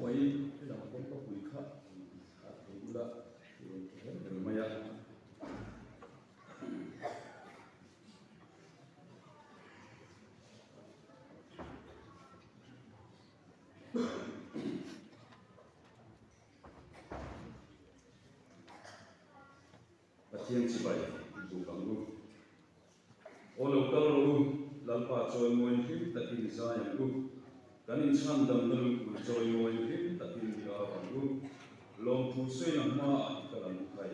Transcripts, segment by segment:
Khawngaihin helam kawngka pui kha thlah thei ula i rawn ti her ber mai a. Pathian chibai i buk ang u. Aw lo kal rawh u, Lalpa chawimawiin hlim takin zai ang u. Kan inchhandamna lungpui chawimawiin hlim takin i au ang u. Lawmthu sawiin a hmaah i kal ang u khai.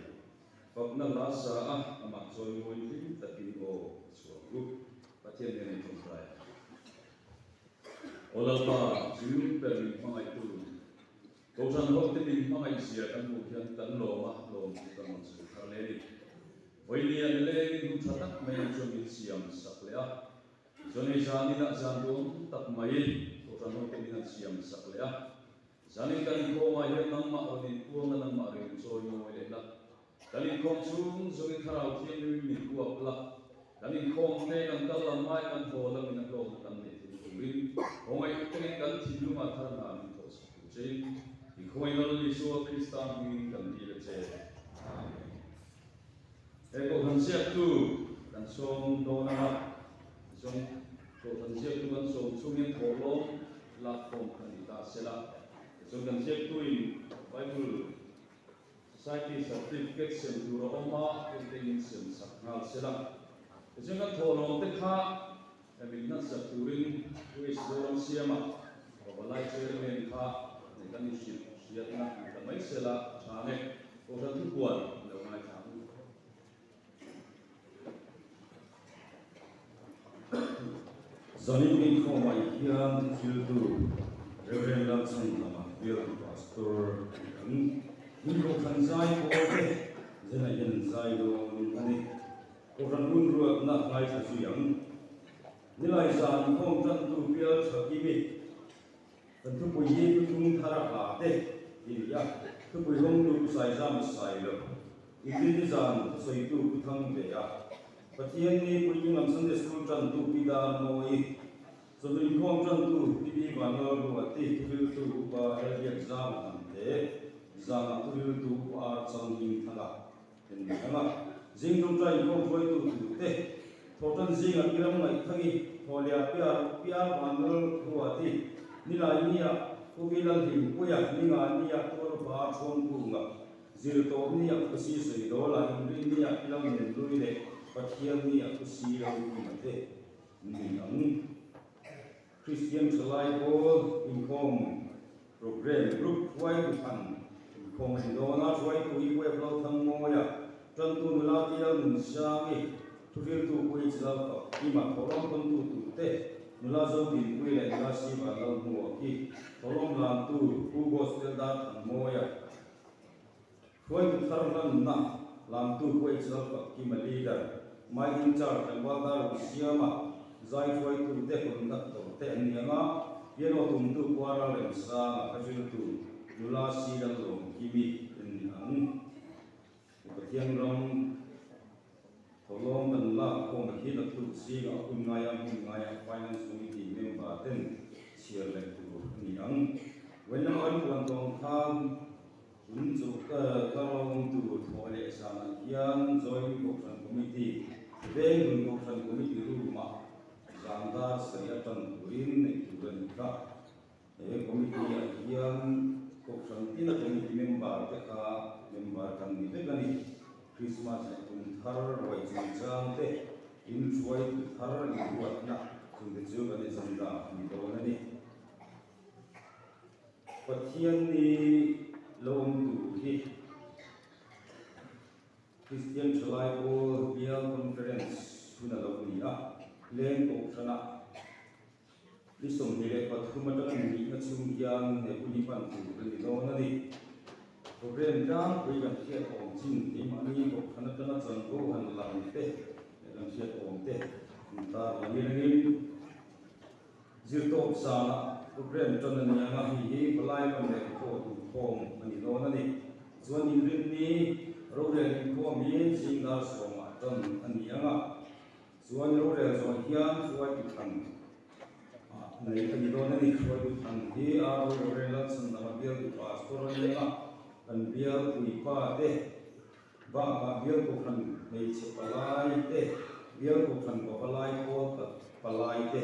Fakna hla sa a, amah chawimawiin hlim takin aw i chhuah ang u. Pathian nen in tawngtai ang. Aw Lalpa, chu ber min hmangaihtu. Kohhran hote min hmangaih zia kan hmuh hian kan lawm a, lawm chu kan rawn sawi thar leh a ni. Vawinia nilengin hun tha tak mai ang chuan min siam sak leh a, tichuan hei zaninah zan duam tak mai Kohhran hote min han siam sak leh a, zanin kan inkhawmah hian nangmah rawn inpuang la, nangmah ring chawi mawi leh la, Kan inkhawm chhung zawngin Thlarau Thianghlim min uap la, kan inkhawm te kan kal lam ngai kan haw lamin a hlawkna kan neih theihna turin khawngaih takin kan thinlungah thar hna min thawh chak tur chein i khawngaih Lal Isua Krista hmingin kan dil a che. Amen. He Kohhran ziaktu kan sawm dawn anga, tichuan Kohhran ziaktu kan sawm chungin thawhlawm lakkhawm kha ni ta sela, tichuan kan ziaktuin Bible Society certificate sem tur a awm a, hengte in sem sak nghal se la. Tichuan kan thawhlawm te kha min hnasak turin US Zoram siama Pavalai Chairman kha nei kan inhrilh hriatna ni ta mai se la a tha ang e. Kohhran thupuan i lo ngaithla ang u. Zanin inkhawmah hian thiltu Rev. Lalchhandama bialtu Pastor a ni ang. Min Kohhran zai pawl te zenah hian an zai dawn a ni. Kohhran hun ruatna ngaithla zui ang. Nilai zan inkhawm tantu bial Thakimi kan thupui hi Thuthlung thar a hla te i ni a, thupui hawngtu Pu Saizama Sailo, Inrinni zan thusawitu Pu Thang ve a, Pathianni puitling lam Sunday School tantu Pi Dar Mawi, Chawhnu inkhawm tantu Pi Bi Vanlal Ruati, thuriltu Upa Lalbiakzama Hnamte, zanah thuriltu Upa Ar Chang Hming Thanga. En ni ang a, zing ṭawngṭai inkhawm hruaitu turte, thawhṭan zingah i ram ngaihthangi, thawhliah piar piar vanlal ruati, nilai nia Pu Lalhlimpuia, ninga nia Tuarupa Ṭhuamkunga, zirtawp nia Pu Si Sawidawl-a, inrin nia Pi Lalnenhlui leh Pathian nia Pu Si Rokunga te ni ang. Kristian Ṭhalai Pawl inkhawm Programme Group hruaitu thlan inkhawm a ni dawn a, hruaitu hi Pu Eplo Thangmawia, Ṭantu nula Tial Nunsangi, thuhriltu Pu H Lalfak, Kima Thawhlawm thawntu turte, nula Zodinpuii leh nula Siva Lalhmuaki, Thawhlawm hlantu Pu Gospel Dar Thangmawia, Hruaitu thar hlanna lamtu Pu H Lalfak, Kima Leader, Mai in charge tlangval Dar Rusiama, zai hruaitute conductor te an ni ang a, piano tumtu Kuara Remsanga ka zirtu nula Si Lalawm Kimi an ni ang. Pathian ram thawhlawm kan lak khawm hi naktuk zingah a hun ngaia hmun ngaia Finance Committee member ten chhiar leh tur a ni ang. Vawiin lama kan puan tawng khan Tun chu ka rawng tur thawh leh zanah hian Joint Kohhran Committee, Venglun Kohhran Committee room-ah zan dar sawi atang turin neih tur a ni kha. He committee-ah hian Kohhran tina committee member te kha member kan ni vek a ni. Christmas leh kum thar ruai chungchang te, inhruaitu thar inruatna chungte chu kan agenda a ni dawn a ni. Pathian ni lo awm tur hi Kristian Thalai Pawl Bial Conference hun a lo ni a, Leng Kohhranah ni 23 atanga ni nihna chhung hian he hun hi hman tur a ni dawn a ni. Program tlangpui kan hriat awm chin keimahni Kohhran atanga chanvo han lang te leh kan hriat awm te an tarlang ilangin, Zirtawp zanah program tan a ni ang a, hei hi palai lam leh pawh duhkhawm a ni dawn a ni. Chuan inrinni rorel inkhawm hi zing dar sawmah tan a ni ang a, chuan rorel zawh hian hruaitu thlan ah. Nei a ni dawn a ni. Hruaitu thlan hi a Reverend Lalchhandama bialtu Pastor a ni a, kan bialpui pa te bakah bial kohhran hmeichhe palai te, bial kohhran pavalai pawl palai te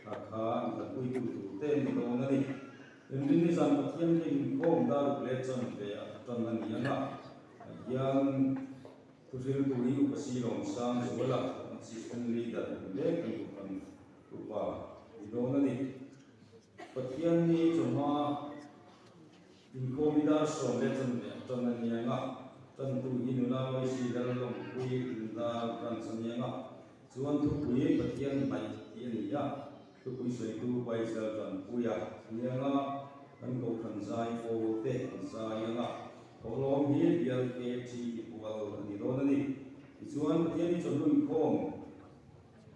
a kha inhlatpuitu tur te a ni dawn a ni. Inrinni zan Pathian hi inkhawm daruk leh chanve a tan a ni ang a, hian thuhriltu hi Upa Silawmsang Zuala, Assistant Leader ni mek kan kohhran Upa ni dawn a ni. Pathian ni chawhma inkhawm hi dar 10:15 a tan a ni ang a, tantu hi nula Loisi Lalawmpui Lungdar Branch a ni ang a, chuan thupui Pathian hnaih tih a ni a, thupui sawitu Paisal Tanpuia a ni ang a, kan kohhran zai pawl te an zai ang a, thawhlawm hi bial KT tipual a ni dawn a ni. Tichuan Pathian ni chawhnu inkhawm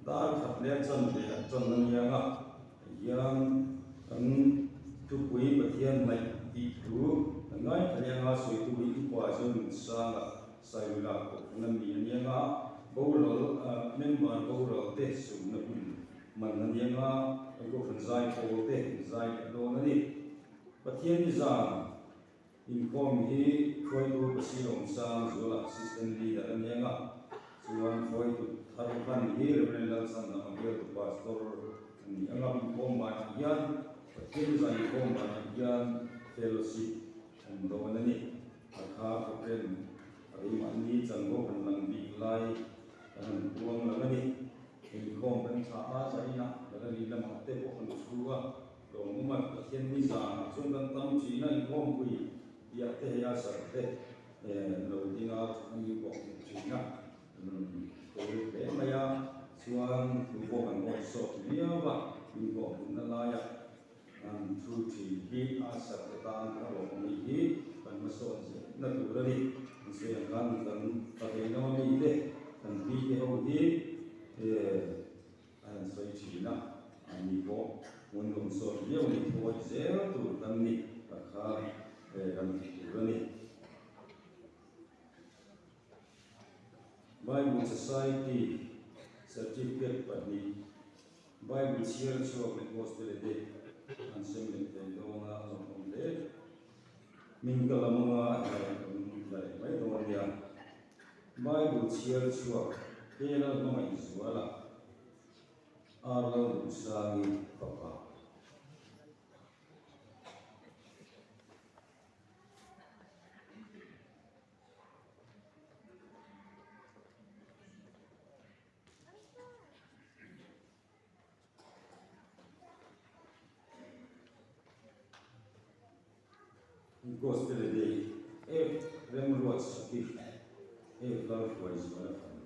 Dar khat leh chanve a tan a niang a, hian kan thupui Pathian hnaih tih thu kan ngaithla leh anga sawitu hi upa chuan Nunsanga Sailula kohhran a mi a niang a, boral member boral te sumna hun man a niang a, kan kohhran zai pawl te an zai leh dawn a ni. Pathian ni zan Inkhawm hi hruaitu Pasilawmsang Zuala Assistant Leader a ni ang a, chuan hruaitu thar hlan hi Rev. Lalchhandama bialtu Pastor a ni ang a. Inkhawm banah hian Pathian zan inkhawm banah hian fellowship awm dawn a ni. Hakha program a keimahni chanvo han lang bik lai kan han puang lang a ni. Inkhawm kan thlah a, zainah gallery lamah te pawh kan thu a. Tlawmawma Pathian ni zanah chuan kan tam thin a, inkhawmpui piah te hei a sar te lo ding a thutna pawh hmuh thin a, pawi hle mai a, chuan thu pawh kan awih sawt viau a, inkhawmhmunna laia an thu thin hi a sar te tan a rawh ang hi kan hmasawn zelna tur a ni. An sawi ang khan kan paveino mi te kan pi te ho hi A han sawi thin a, ani pawh hmun awm sawt viau a ni, thuawih zel tur kan ni tak kha kan tih tur a ni. Bible Society Certificate pahnih, Bible chhiar chhuak leh Gospel te an sem leh thei dawn a, a lawmawm hle. Hming ka lam anga a kan la leh mai dawn a nia. Bible chhiar chhuak He Lalhmangaih Zuala, R Lalduhsangi fapa. Gospel a day F Remruat Saki F Lalhruaizuala fanu.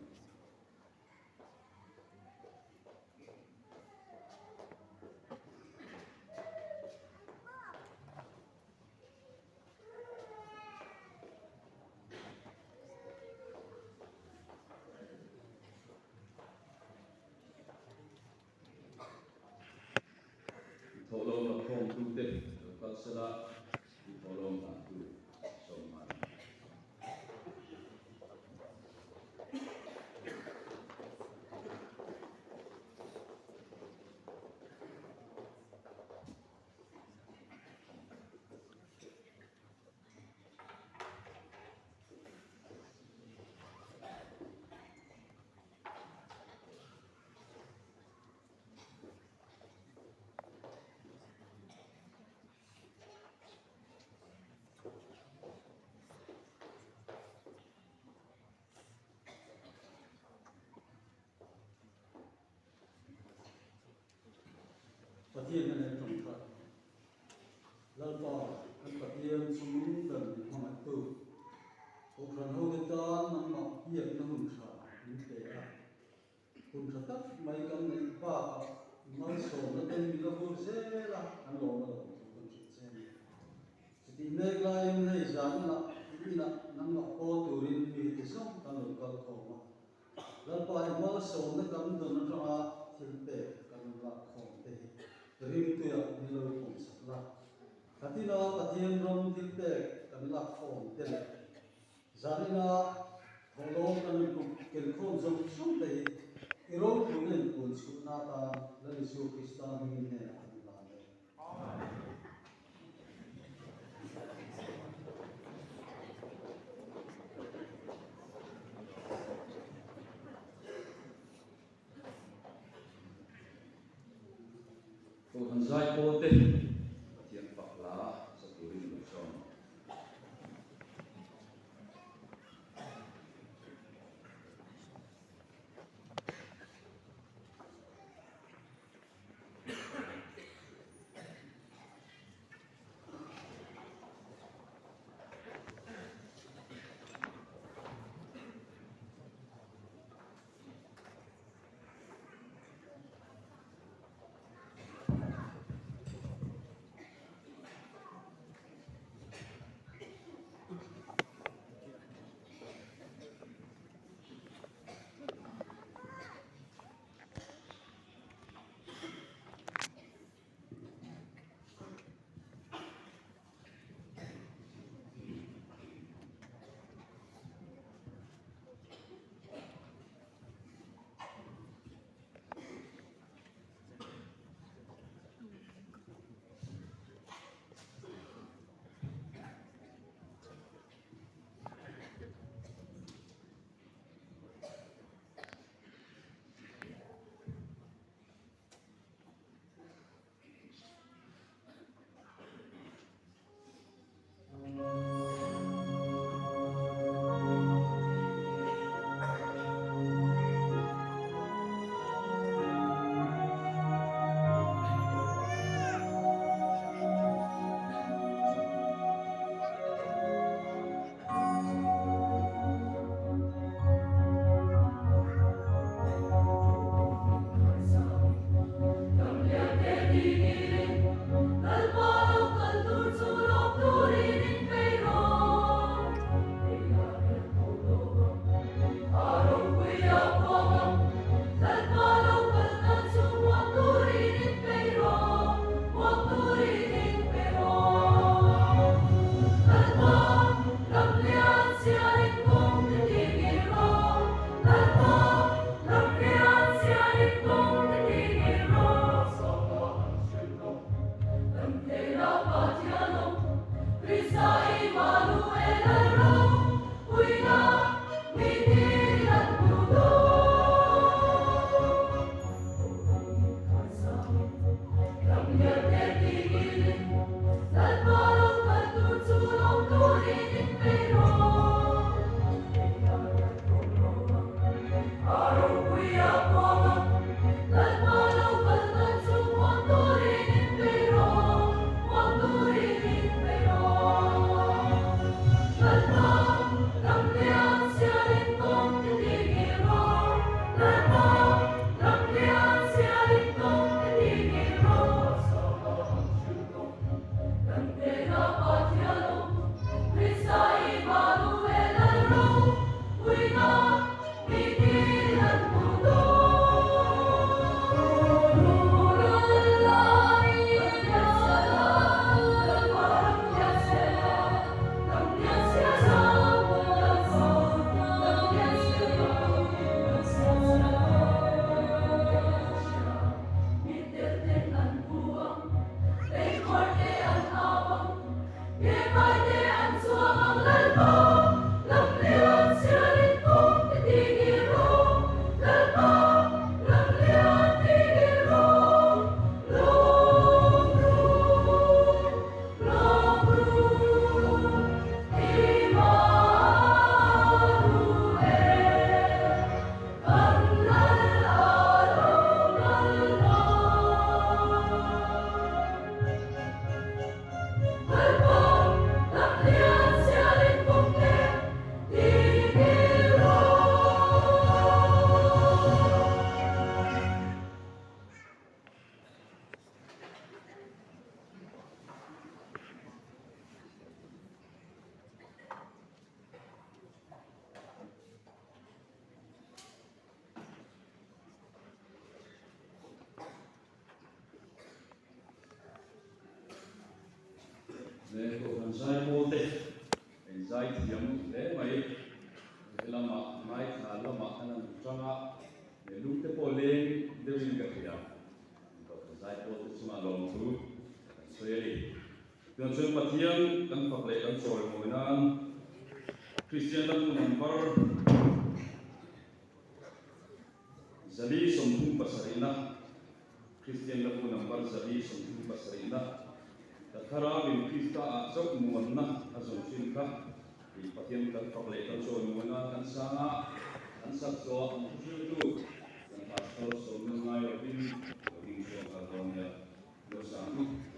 Thawhlawm la khawmtute lo kal sela, thawhlawm hlantu sawm nghal ang. Pathian a nei tawngtai. Lalpa kan Pathian chungnung ber min hmangaihtu, Kohhran hote tan nangmah biakna hun tha min pe a. Hun tha tak mai kan neih bakah malsawmna ten min la vur zel a, kan lawm a lo thu kan hrilh che a ni. Chutih mek laiin hei zan inah inah nangmah pawl turin mi heti zawng kan lo kal khawm a. Lalpa i malsawmna kan dawn atanga thil pek kan lak khawm te hi rimtuia min lo pawm sak la. Khatina Pathian ram thil pek kan lak khawm te leh zanina thawhlawm kan rawn kum ken khawm zawng zawng te hi i ropuina in puan chhuahna atan Lal Isua Krista hmingin hnenah kan la. Kohhran zaipawl te Pathian fak hla sa turin lo sawm. Le Kohhran zaipawl te in zai thiam hle mai. Helamah ngaithla lamah kan han tang a, lung te pawh leng deuhin ka hria. Kohhran zaipawl te chungah lawmthu. sawi a ni. Tunah chuan Pathian kan fak leh kan chawimawi nan Kristian lampu number 437-na Kristian lampu number 437-na Ka thlarauin Krista ah chauh muanna a zawng thin kha tih Pathian kan fak leh kan chawimawi nan kan sang a, kan sak zawh an thuhriltu kan pastor sawmna ngai lovin lo ding chhuak nghal dawn nia. Lo sang u.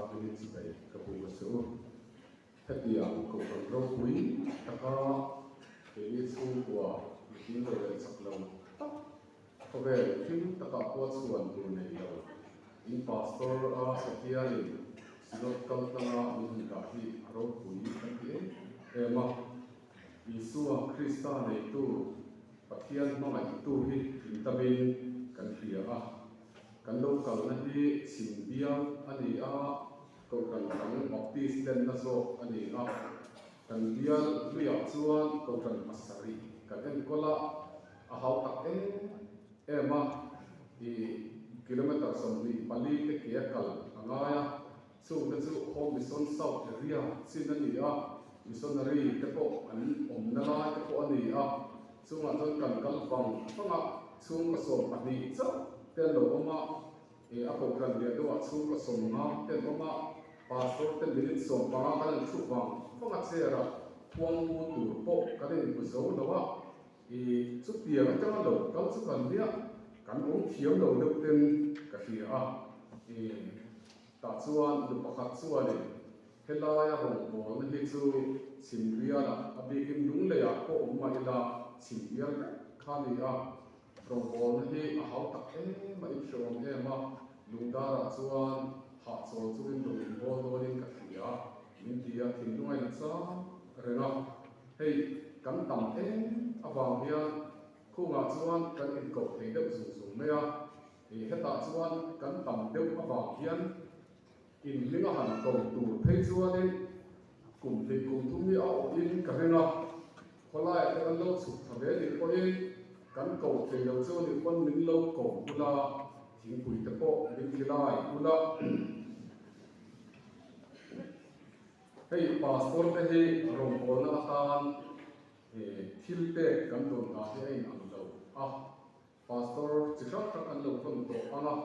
hmingin chibai ka buk a che u. Hetiang kohhran ropui taka keini chhungkua mihring lo leh chak lo tak khawvel thim takah pawh chhuan tur nei lo in pastor a Pathianin Synod kaltlanga min han dah hi a ropui kan ti em em a. Isua Krista neitu Pathian hmangaihtu hi intamin kan hria a. Kan lo kalna hi chhim bial a ni a. Kohhran dang Baptist lenna zawk a ni a, kan bial hluiah chuan kohhran pasarih kan enkawl a, a hau tak em em a, i kilometre 24 te ke a kal a ngai a, chungte chu Home Mission South area chin a ni a, missionary te pawh an awmna lai te pawh a ni a, chungah chuan kan kal vang vang a, chhungkaw 12 chauh te an lo awm a. I a kohhran lian deuhah chhungkaw 50 te an awm a, pastor te minute 15 kan an thup vang vang a chair a khuang mu tur pawh kan inhmu zo lo a, i chutiang atanga lo kal chu kan nia kan awm thiam lo deuh ten ka hria a, i tah chuan nu pakhat chuanin helaia rawngbawlna hi chu chhimbialah a bikin lungleiah pawh awm mah ila chhimbial vek kha a ni a. Rawngbawlna hi a hau tak em a, inhreawm em a, lungdarah chuan hahchawl chungin rawn inbawl dawnin ka hria min ti a, thinlung a inchang reng a. Hei kan tam em avang hian khungah chuan kan inkoh thei deuh zung zung mai a, hetah chuan kan tam deuh avang hian inhling a han ko tur phei chuanin kum hnih kum thum hi a awhin ka ring a. Khawlaiah te kan lo chhuk tha ve nih pawhin kan ko thei lo chu nih pawn min lo ko ula, thingpui te pawh min khilai ula. Hei pastor te hi rawngbawlna atan thil pek kan dawn dah hi a inang lo a. Pastor chi hrang hrang an lo rawn tawh ang a,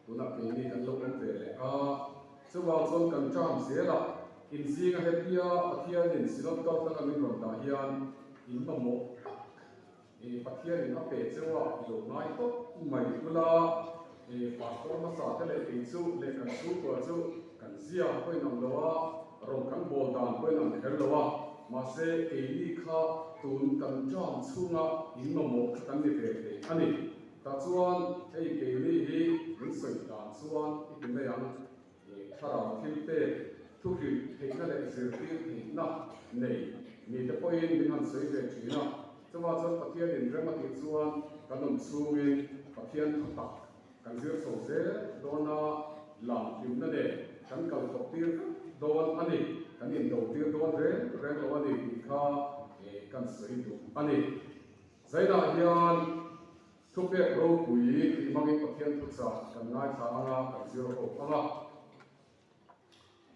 tunah keini kan lo awm ve leh a. Chuvang chuan kan term zelah inzinga hetia Pathianin Synod kaltlanga min rawn dah hian in mamawh tak i Pathianin a pe cheu a, i lo ngai tawp mai ula, i Pastor hmasa te leh kei chu leh kan chhungkua chu kan zia pawh inang lo a, rawng kan bawl dan pawh inang kher lo a. Mahse, keini kha tun kan term chhunga in mamawh kha kan ni ve thei a ni. Tah chuan hei keini hi min sawi dan chuan i ti mai ang, thlarau thil pek, thuhrilh theihna leh zirtir theihna nei mite pawhin min han sawi ve thin a. Chuvang chuan Pathian inrem a tih chuan kan awm chhungin Pathian tha tak Kan zir chho zel dawn a, lam hlimna nen kan kal thawk tir vek dawn a ni, kan indo tir dawn reng reng lo a ni tih kha kan sawi duh a ni. Zainah hian thupek ropui tih hmangin Pathian thuchah kan ngaithla ang a, kan zir ho ang a.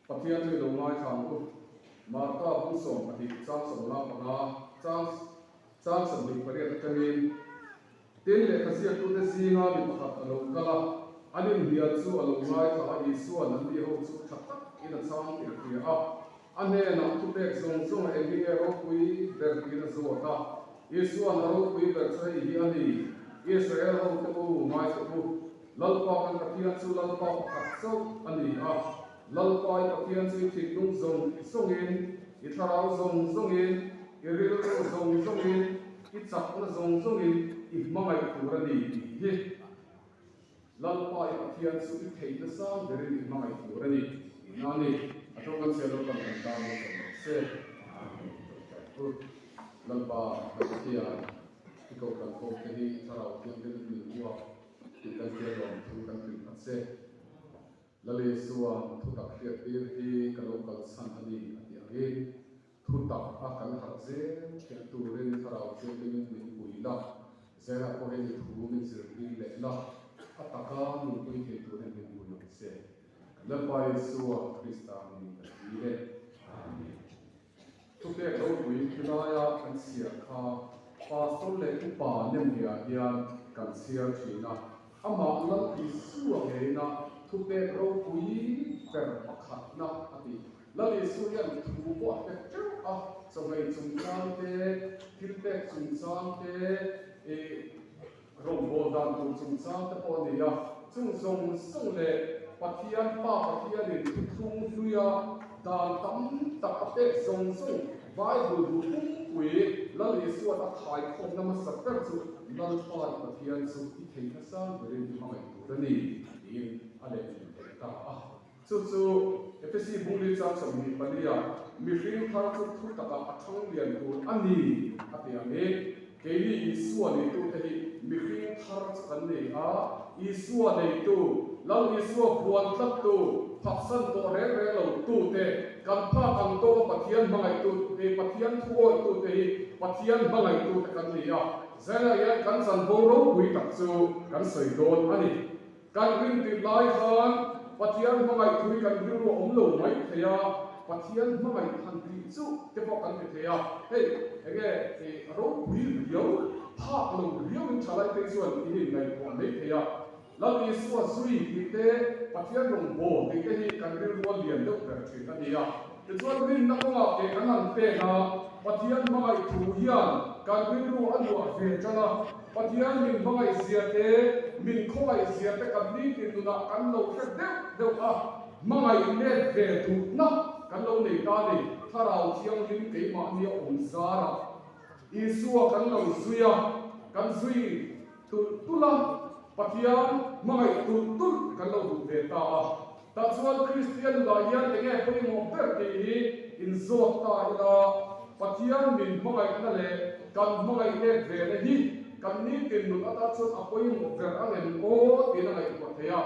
Pathian chu i lo ngaithla ang u. Marka bung 12 chang 45 chang chang 28 atangin, Tin, lehkha ziaktute zinga mi pakhat a lo kal a, an inhnial chu a lo ngaithla a, Isua'n an ni ho chu tha takin a chang tih a hria a, a hnenah thupek zawng zawng a eng hi nge ropui ber tiin a zawt a. Isua'n a ropui ber chu hei hi a ni, Israel hote u, ngaithla u. Lalpa kan Pathian chu Lalpa pakhat chauh a ni a, Lalpa i Pathian chu i thinlung zawng zawngin, i thlarau zawng zawngin, i rilru zawng zawngin, i chakna zawng zawngin i hmangaih tur a ni tih hi. Lalpa i Pathian chu i theihna sang berin i hmangaih tur a ni tihna a ni. A tawngkam chhiar lo kan kan tan lo sawm rawh se. Amen. Lalpa kan Pathian i kohhran khawmte hi Thlarau Thianghlim min uap. Tih kan hriat lawm thu kan hrilh khat che. Lalisua thutak hriat tir hi ka lo kalsan a ni a tih angin thutak a kan harh zel theih turin Thlarau Thianghlimin min pui la, zelah pawhin i thu min zirtir leh la, a taka nunpui thei turin min pui ang che. Kan Lalpa Isua Krista hmingin kan ti e. Amen. Thupek ropui khelaia kan chhiar kha Pastor leh Upa nemngeah hian kan chhiar thin a, amah Lal Isua ngeina thupek ropui ber pakhatna a ti. Lal Isu hian thu pawh a pe teuh a, chawhmei chungchang te, thilpek chungchang te, ih rawngbâwl dan tur chungchang te pawh a ni a, chung zawng zawng leh. Pathian Pa Pathianin thuthlung hluia dan tam tak a pek zawng zawng Bible bu pumpui Lal Isua'n a khaikhawmna hmasa ber chu Lalpa i Pathian chu i theihna sang berin i hmangaih tur a ni tiin a lehtlin theih ta a. Chu chu Efesi bungli chang 24 ah mihring thar chu thu takah a thang lian tur a ni a ti ang i, keini Isua neitute hi mihring thar chu kan nei a, Isua neitu, Lal Isua buan tlattu, phaksan tawh reng reng lo tute, kan phak ang tawka Pathian hmangaihtute, Pathian thu awihtute hi Pathian hmangaihtute kan ni a, Zainah hian kan chanvo ropui tak chu kan sawi dawn a ni. Kan rin tirh lai khan Pathian hmangaih thui kan rilru a awm lo mai thei a, Pathian hmangaih han tih chu te pawh kan ti thei a. Hei, enge i ropui riau, phak lo riauin thalai phei chuan in inngaihtuah mai thei a. Lal Isua zui tih te, Pathian rawngbâwl tih te hi kan rilru a lian deuh ber thin a ni a. Tichuan rinna kawngah ke kan han pen a, Pathian hmangaih thu hian kan rilru a luah ve tan a. Pathian min hmangaih zia te, min khawngaih zia te kan nitin nunah kan lo hre deuh deuh a, hmangaih let ve duhna kan lo nei ta a ni. Thlarau Thianghlim keimahni a awm zarah Isua kan lo zui a, kan zui tulh tulh a, Pathian hmangaih tulh tulh kan lo duh ve ta a. Tah chuan Kristian nunah hian enge pawimawh ber tih hi inzawt ta ila, Pathian min hmangaihna leh kan hmangaih let ve na hi kan nitin nun atan chuan a pawimawh ber a ngem aw tiin a ngaihtuah thei a.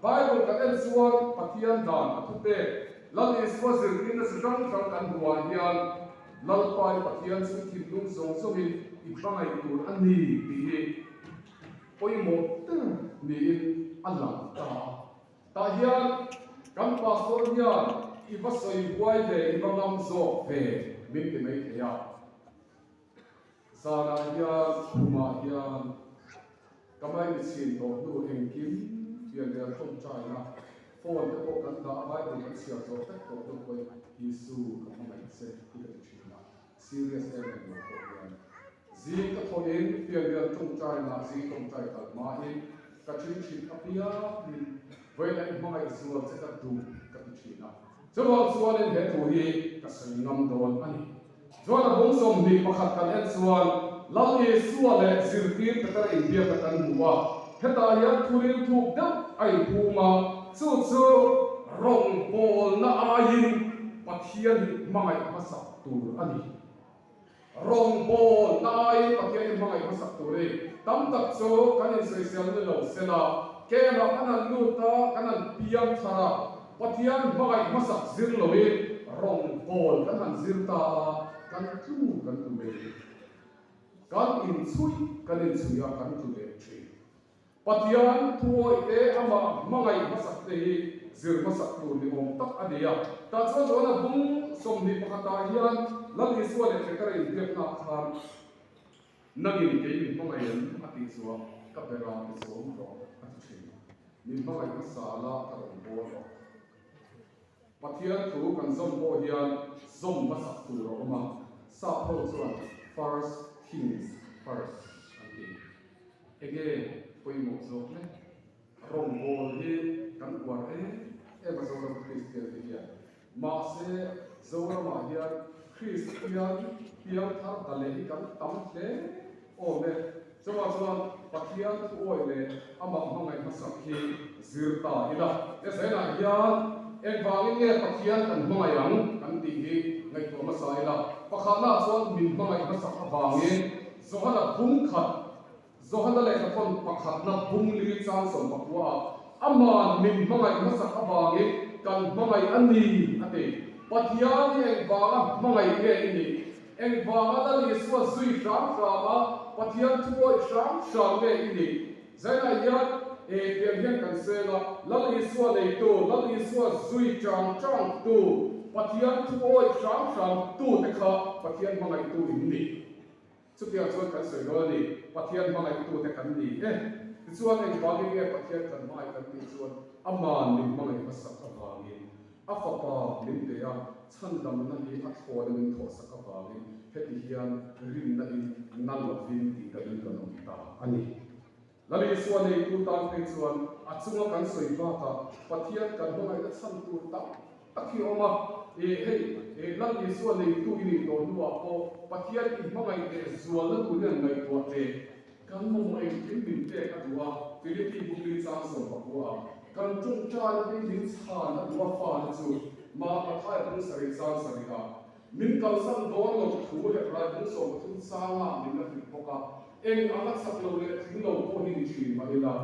Bible kan en chuan Pathian dan a thupek Lal Isua zirtirna chi hrang hrang kan hmuhah hian Lalpa i Pathian chu i thinlung zawng zawngin i hmangaih tur a ni tih hi pawimawh ber niin a lang ta a. Tah hian kan pastor hian i va sawi huai ve, i va ngam zawk ve min ti mai thei a. Zanah hian khumah hian ka mai chin tawh hnu engkim pian leh tawngtaina phone te pawh kan dah a, Bible kan chhiar zawh vek tawh hnu pawhin Isu ka hmangaih che hi ka ti thin a, serious em em lo pawh hian. Zing ka thawhin pianrial tawngtaina zing tawngtai kal hmain ka thin thin apiangin vawiin i hmangaih zual che ka duh ka ti thin a. Chuvang chuanin he thu hi ka sawi ngam dawn a ni. Chuan a bung 21 kan en chuan Lal Isua leh zirtir Petera inbiakna kan hmu a, hetah hian thuril thuk deuh a inphum a, chu chu rawngbawlna aiin Pathian hi hmangaih hmasak tur a ni. Rawngbâwl laiin Pathian i hmangaih hmasak tur i tam tak chu kan insawisel ni lo se la, kemah kan han lut a, kan han piang thar a, Pathian hmangaih hmasak zir loin rawngbâwl kan han zir ta a, kan tlu kan tlu leh kan inchhui kan inchhui a, kan tlu leh thin. Pathian thuawih te amah hmangaih hmasak te hi zir hmasak tur ni awm tak a ni a. Tah chuan Johana bung 21 ah hian Lal Isua leh Petera inbiakna ah khan Nangin kei min hmangaih em? a tih chuan ka bera ti zawm rawh a ti thin. Min hmangaih hmasa la ka rawn bawl rawh. Pathian thu kan zawm pawh hian zawm hmasak tur a awm a, sap ho chuan first things first an ti. Enge pawimawh zawk le? Rawngbâwl hi kan uar em em a Zoram Kristian te hian. Mahse, Zoramah hian Kristian piangthar ta leh hi kan tam hle awm e. Chuvang chuan Pathian thuawih leh amah hmangaih hmasak hi zir ta ila. Hesailah hian engvangin nge Pathian kan hmangaih ang kan tih hi ngaihtuah hmasa ila. Pakhatnaah chuan min hmangaih hmasak avangin Johana bung khat, Johana lehkhathawn pakhatna bung li chang 19 ah Aman min hmangaih hmasak avangin kan hmangaih a ni, a ti. Pathian hi engvanga hmangaih nge i nih? Engvanga Lal Isua zui hram hram a, Pathian thuawih hram hram nge i nih? Zainah hian e tiang hian kan seng a, Lal Isua neitu, Lal Isua zui chang chang tu, Pathian thuawih hram hram tu te kha Pathian hmangaihtu in ni. Chutiang chuan kan sawi dawn a ni, Pathian hmangaihtute kan ni e. Tichuan engvangin nge Pathian kan hmangaih kan tih chuan Aman min hmangaih hmasak avangin, a Fapa min pe a, chhandamna hi a thlawna min thawhsak avangin heti hian rinna in na lovin tih damin kan awm ta a ni. Lal Isua neitu tan phei chuan a chunga kan sawi bakah Pathian kan hmangaihna chhan tur tam tak hi a awm a. Ih hei, ih Lal Isua neitu i nih tawh hnuah pawh Pathian i hmangaih leh zualna tur hian ngaihtuah teh. Kan mamawh engkim min pek a duh a, Philippi bungli chang 14 ah kan tawngtai phei min chhan a duh a fate chu mah Mathaia bung sarih chang sarih ah min kalsan dawn loh thu Hebrai bung 13 changah min la hrilh bawk a. Eng anga chak lo leh tling lo pawh hi ni thin mah ila,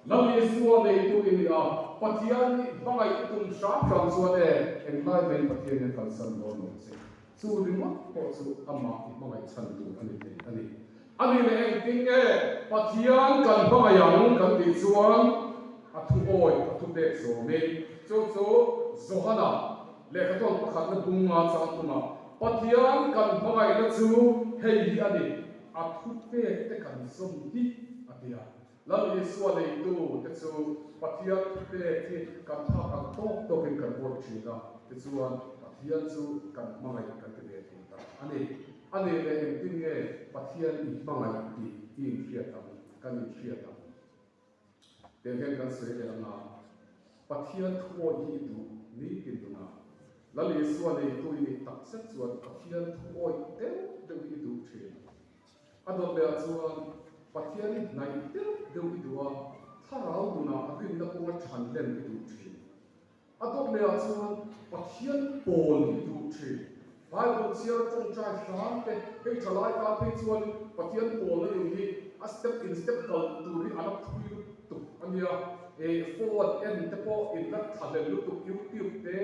Lal Isua neitu i ni a, Pathian i hmangaih i tum hram hram chuan e, englai mai Pathian hian kalsan dawn lo che. Chu ringawt pawh chu amah i hmangaih chhan tur a ni thei a ni. A ni leh engtin nge Pathian kan hmangaih ang kan tih chuan a thu awi, a thu pek zawmin chu chu Johana lehkhathawn pakhatna bunga chang thumah Pathian kan hmangaihna chu hei hi a ni. A thu pek te kan zawm hi a ti a. Lal Isua neitu te chu Pathian thu pek hi kan phak ang tawk tawkin kan awih thin a, tichuan Pathian chu kan hmangaih kan ti ve thei ta a ni. A nih leh engtin nge Pathian i hmangaih tih i inhriat ang, kan inhriat ang? Teh hian kan sawi leh ang a, Pathian thu awih hi i duh nitin nunah Lal Isua neitu i nih tak zet chuan Pathian thu awih deuh deuh hi i duh thin. A dawt lehah chuan Pathian i hnaih deuh deuh i duh a, thlarau nunah rinna kawnga than len i duh thin. A dawt lehah chuan Pathian pawl hi duh thin. Bible chhiar tawngtai hram te, hei tha lai tan phei chuan Pathian pawlna nun hi a step in step kal tur hi a la phui lutuk a nia. Eh phone en te pawh in la tha hlel lutuk YouTube te,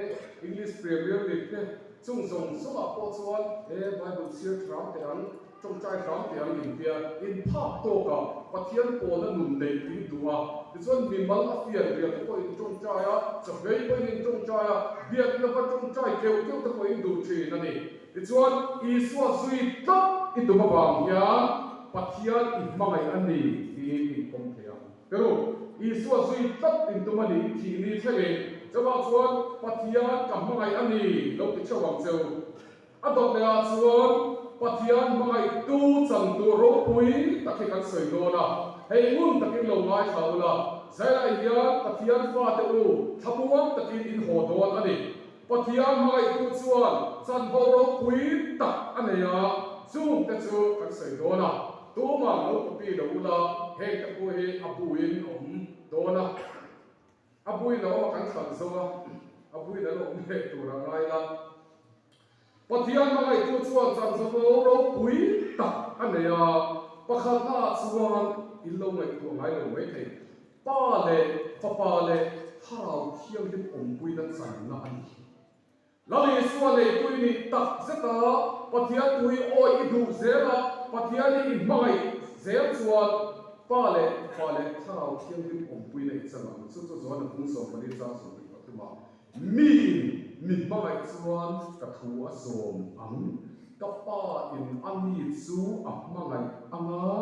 English Premier League te chung zawng zawngah pawh chuan eh Bible chhiar hram teh ang. Tawngtai hram teh ang intia inphak tawkah Pathian pawlna nun neih in duh a, tichuan mimal a fian rial te pawh in tawngtai a, chawhmei pawhin in tawngtai a, biakna va tawngtai keuh keuh te pawh in duh thin a ni. Tichuan Isua zui tlat i tum avang hian Pathian i hmangaih a ni tiin in pawm thei ang. Peru, Isua zui tlat in tum a ni i thih ni thlengin, chuvang chuan Pathian ka hmangaih a ni lo ti theuh ang cheu. A dawt lehah chuan Pathian hmangaihtu changtu ropui tak hi kan sawi dawn a, hei ngun takin lo ngaithla ula, Zailai hian Pathian fate u thlamuang takin in haw dawn a ni. Pathian hmangaihtu chuan chanvo ropui tak a nei a, chungte chu kan sawi dawn a, tumah lo copy lo ula, hengte pawh hi a buin a awm dawn a. A buin a awm a kan hralh zo a, a buin a la awm leh tur a ngai la. Pathian hmangaihtu chuan chanzawm ropui tak a nei a, pakhatnaah chuan in lo ngaihtuah ngai lo mai thei. Pa leh Fapa leh Thlarau Thianghlim awmpuina channa a ni. Lal Isua neitu i nih tak zet a, Pathian tui awih i duh zel a, Pathian i inhmangaih zel chuan Pa leh Fa leh Thlarau Thianghlim awmpuina i chang ang. Chu chu Johana bung 14 chang 23 ah, Miin mi hmangaih chuan ka thu a zawm ang, ka Pa in a mi chu a hmangaih ang a,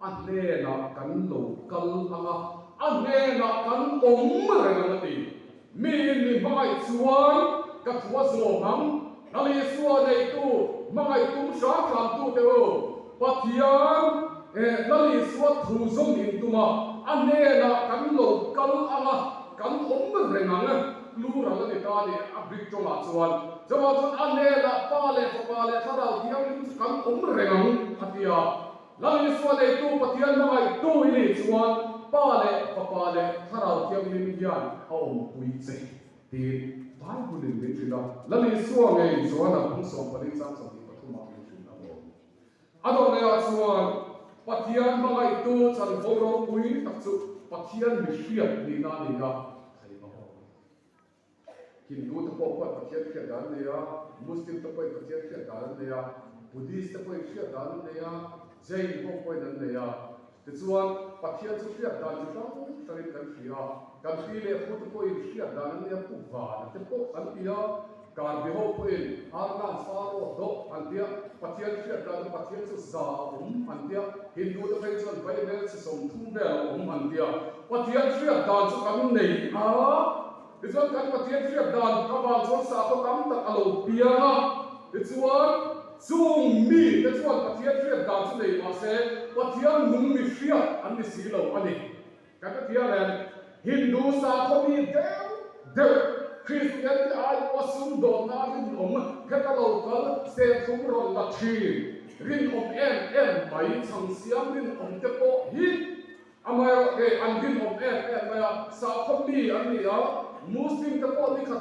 a hnenah kan lo kal ang a, a hnenah kan awm reng ang a ti. Miin mi hmangaih chuan ka thu a zawm ang, Lal Isua neitu hmangaih tum hram hram tute u, Pathian eh Lal Isua thu zawm in tum a, a hnenah kan lo kal ang a, kan awm reng ang, plural a ni ta a ni a Greek tawngah chuan. Chuvang chuan a hnenah Pa leh Fapa leh Thlarau Thianghlim chu kan awm reng ang a ti a. Lal Isua neitu Pathian hmangaihtu i nih chuan Pa leh Fapa leh Thlarau Thianghlim hian a awmpui che tiin Bible-in min hrilh a. Lal Isua ngei Johana bung 14 chang 23 ah min hrilh a lawm. A dawt lehah chuan Pathian hmangaihtu chanvo ropui tak chu Pathian mihriat nihna a ni a, thei a awm. Hindu te pawh pawh Pathian hriat dan an nei a, Muslim te pawhin Pathian hriat dan an nei a, Buddhist te pawhin hriat dan an nei a, Jain ho pawhin an nei a. Tichuan, Pathian chu hriat dan chi hrang hrangin kan hria a, kan pi leh pu te pawhin hriat dan an nei a, Pu Vana te pawh an ti a, Karbi ho pawhin Arnam Faro dawh an ti a, Pathian hriat dan chu Pathian chu za a awm an ti a, Hindu te phei chuan Vaibel chi 30 vel a awm an ti a, Pathian hriat dan chu kan nei a. Tichuan kan Pathian hriat dan avang chuan sakhaw tam tak a lo piang a, tichuan. Chung mite chuan Pathian hriat dan chu nei mah se, Pathian nung mi hriat an ni si lo a ni. Kan Pathian em? Hindu sakhaw mi deuh deuh, Kristian te ai pawha sumdawnna rinawm heta lo kal serthlum rawn la thin, rinawm em em mai, chhang siam rinawm te pawh hi amaherawh kei an rinawm em em mai a, sakhaw mi an ni a, Muslim te pawh ni khat.